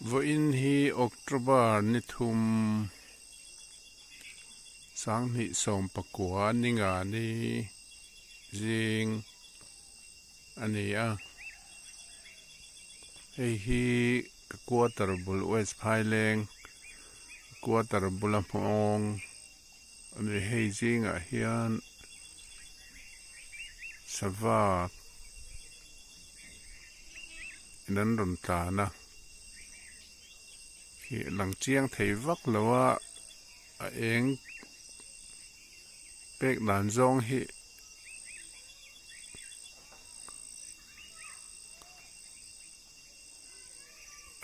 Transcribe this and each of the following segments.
Vawiin hi October ni thum sanghnih sawm pakua ni nga ni zing a ni a hei hi ka quarter bul west phaileng quarter bula hmawng a ni hei zingah hian sava in an rawn tlan a khi lang chiang thei vak lo a a eng pek dan zawng hi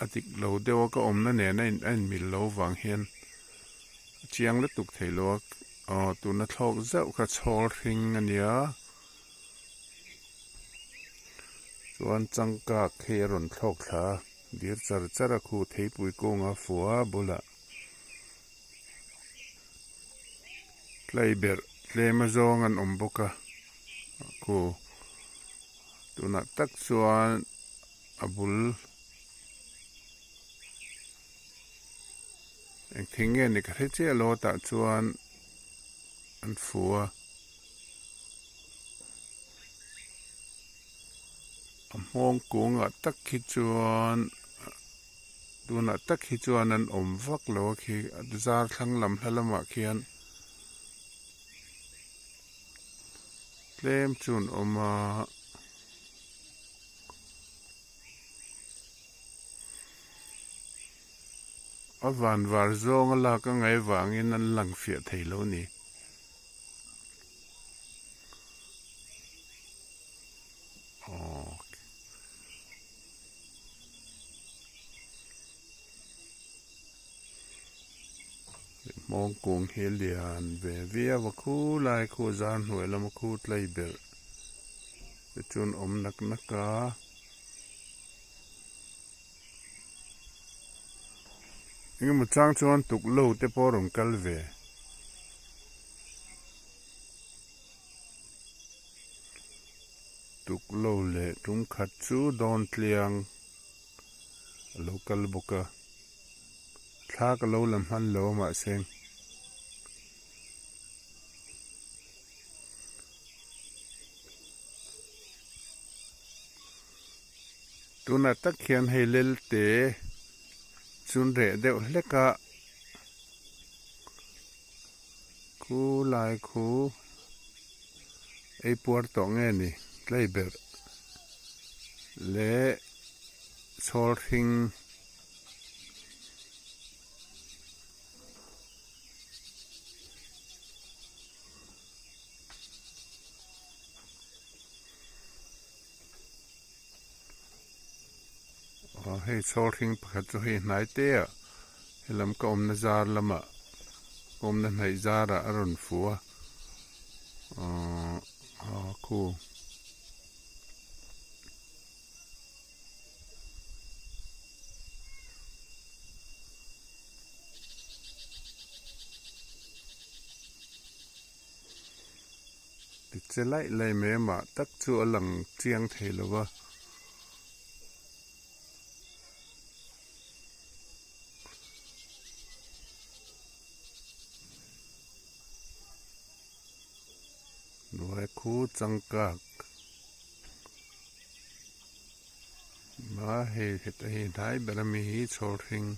a dik lo deuh a ka awmna nen a in a inmil lo vang hian a chiang lutuk thei lo a aw tuna thlawk zeuh kha chhawl hring a nia chuan changkak hi a rawn thlawk thla a dir char char a khu theipui kunga fua bulah tlai berh tlem a zawng an awm bawk a khu tunah tak chuan a bul eng thing nge ni ka hre chiah lo tah chuan an fu a a hmawng kungah tak khi chuan tunah tak hi chuan an awm vak lo a khi zar thlang lam hla lamah khian tlem chu an awm a. A van var zawng a lak a ngaih vangin an lang fiah thei lo a ni. Hmawng kung hi a lian ve viau a khulai khu zar hnuai lama khu tlai berh te chuan awm nak nak a. Engemaw chang chuan tuklo te pawh a rawn kal ve. Tuklo leh tum khat chu dawn tliang a lo kal bawk a thla ka lo la hman lo a mahse tunah tak hian hei lelte chun reh deuh hlek a khu lai khu ei puar tawh nge ni tlei ber leh chhawl hring Aw hei chhawl hring pakhat chu hei hnai te ah helam ka awmna zar lamah ka awmna hnaih zarah a rawn fu a aw khu. Ti che laih laih mai a mah tak chu a lang chiang thei lo va. Hnuai khu changkak ma hei heta hi hnai ber ami hi chhawr hring.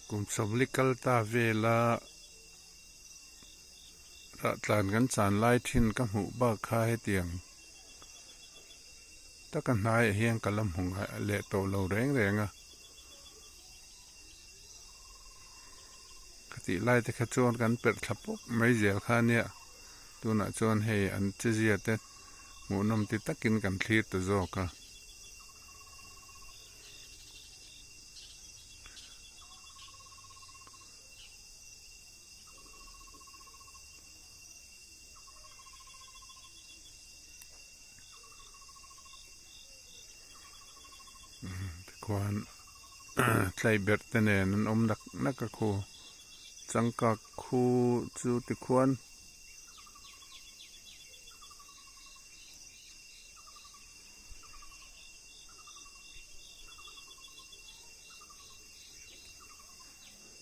Kum sawmli kal ta vela rah tlan kan chan lai thin ka hmuh bak kha hetiang taka hnaiah hian ka la hmu leh tawh lo reng reng a ka tih lai te kha chuan kan perh thla pawp mai zel kha ania tunah chuan hei an che zia te hmuhnawm ti takin kan thlir ta zawk a. Tikhuan tlaiberh te nen an awm nak nak a khu changkak khu chu tikhuan.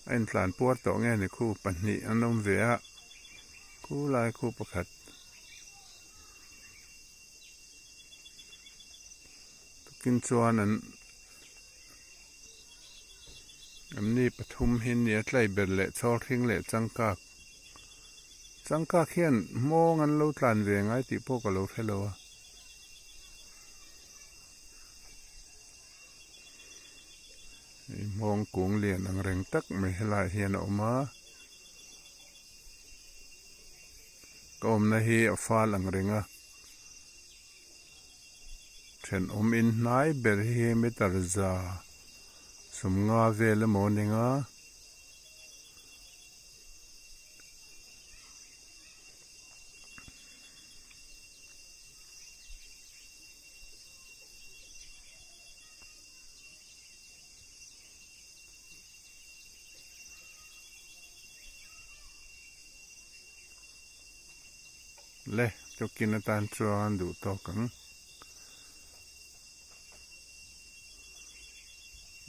A intlan puar tawh nge ni khu pahnih an awm ve a khu lai khu pakhat. Tukin chuan an an ni pathum hi nia tlai ber leh chhawr hring leh changkak changkak hian hmawng an lo tlan ve ngai tih pawh ka lo hre lo a. Hei hmawng kung lian ang reng tak mai helaiah hian a awm a. Ka awmna hi a fal ang reng a thenawm in hnai ber hi meter za sawmnga vel emaw a ning a. Le tukin atan chuan duh tawk ang.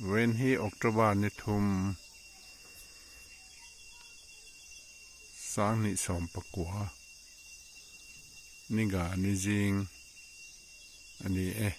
Vawiin hi October ni thum sanghnih sawm pakua ni ga ni zing a ni e.